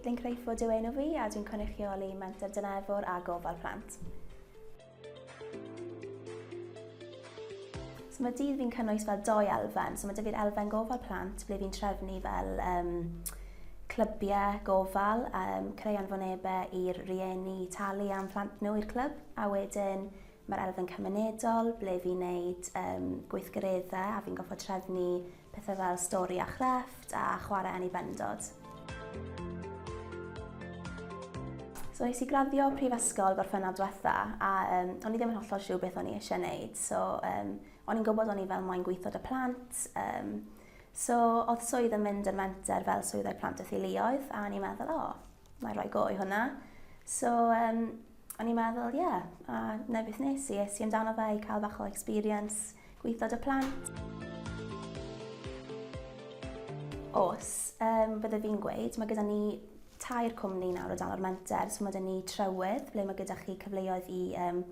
Caitlin Crayford yw enw fi a dwi'n cynrychioli Menter Dynefwr a Gofal Plant. So mae dydd fi'n cynnwys fel doi elfen. So mae 'da fi'r elfen gofal plant ble fi'n trefnu fel um, clybiau gofal, um, creu anfonebau i'r rieni talu am plant nhw i'r clwb, a wedyn mae'r elfen cymunedol ble fi'n neud um, gweithgareddau a fi'n goffod trefnu pethau fel stori a chrefft a chwarae anibendod. So nes i graddio prifysgol gorffennaf diwetha a um, o'n i ddim yn hollol siŵr beth o'n i eisiau gwneud. So um, o'n i'n gwybod o'n i fel moyn gweithio 'da plant. Um, so oedd swydd yn mynd yn menter fel swyddau plant a theuluoedd a o'n i'n meddwl, o, oh, mae rhoi go i hwnna. So um, o'n i'n meddwl, ie, yeah, a na beth nes i, es i amdano fe i cael bach o experience gweithio 'da plant. Os, um, bydde fi'n gweud, mae gyda ni tair cwmni nawr o dan o'r menter. So mae gyda ni Trywydd, ble mae gyda chi cyfleoedd i um,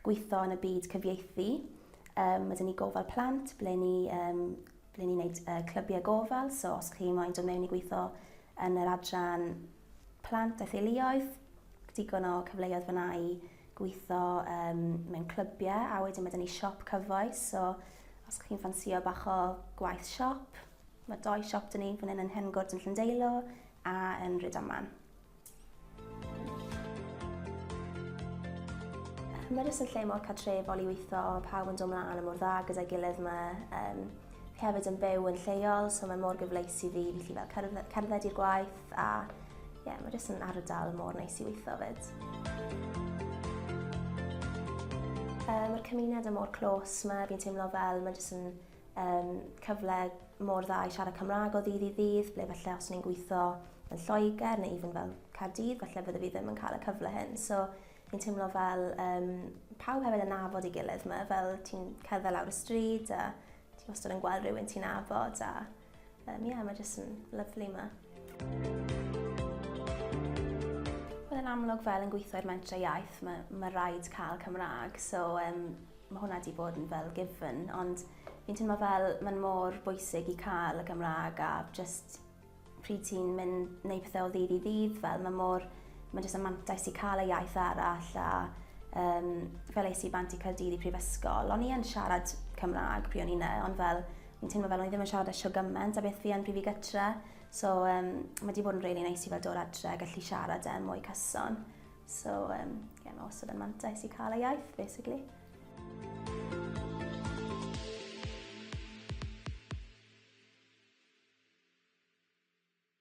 gweithio yn y byd cyfieithu. Um, mae gyda ni Gofal Plant, ble ni, um, ble ni'n gwneud uh, clybiau gofal. So os chi moyn dod mewn i gweithio yn yr adran plant a theuluoedd, digon o cyfleoedd fyna i gweithio um, mewn clybiau, a wedyn mae 'da ni siop cyfoes, so os chi'n ffansio bach o gwaith siop, mae doi siop 'da ni fan hyn yn Hengwrt yn Llandeilo a yn Rhydaman. Mae jyst yn lle mor cartrefol i weithio, pawb yn dod mlaen yn mor dda gyda'i gilydd yma. Um, fi hefyd yn byw yn lleol, so mae mor gyfleus i fi, fi gallu fel cerdded i'r gwaith a ie, yeah, mae jyst yn ardal mor neis i weithio fyd. Um, Mae'r cymuned yn mor close, mae fi'n teimlo fel mae jyst yn um, cyfle mor dda i siarad Cymraeg o ddydd i ddydd, ble falle os ni'n gweithio yn Lloegr neu even fel Caerdydd, falle bydde fi ddim yn cael y cyfle hyn. So fi'n teimlo fel um, pawb hefyd yn nabod ei gilydd yma, fel ti'n cerdded lawr y stryd a ti wastad yn gweld rhywun ti'n nabod a um, yeah, mae jyst yn lyfli yma. Wel, yn amlwg fel yn gweithio i'r mentrau iaith, mae, mae rhaid cael Cymraeg, so um, mae hwnna wedi bod yn fel given, ond fi'n teimlo fel mae'n mor bwysig i cael y Gymraeg a just pryd ti'n mynd neu pethau o ddydd i ddydd, fel mae mor, mae jyst yn mantais i cael y iaith arall a um, fel es i bant i Caerdydd i prifysgol, o'n i yn siarad Cymraeg pryd o'n i yna, ond fel fi'n teimlo fel o'n i ddim yn siarad â shwd gymaint a beth fi yn pryd fi gytre. So um, mae wedi bod yn really neis i fel dod adre a gallu siarad e mwy cyson. So um, yeah, mae wastad yn mantais i cael y iaith, basically.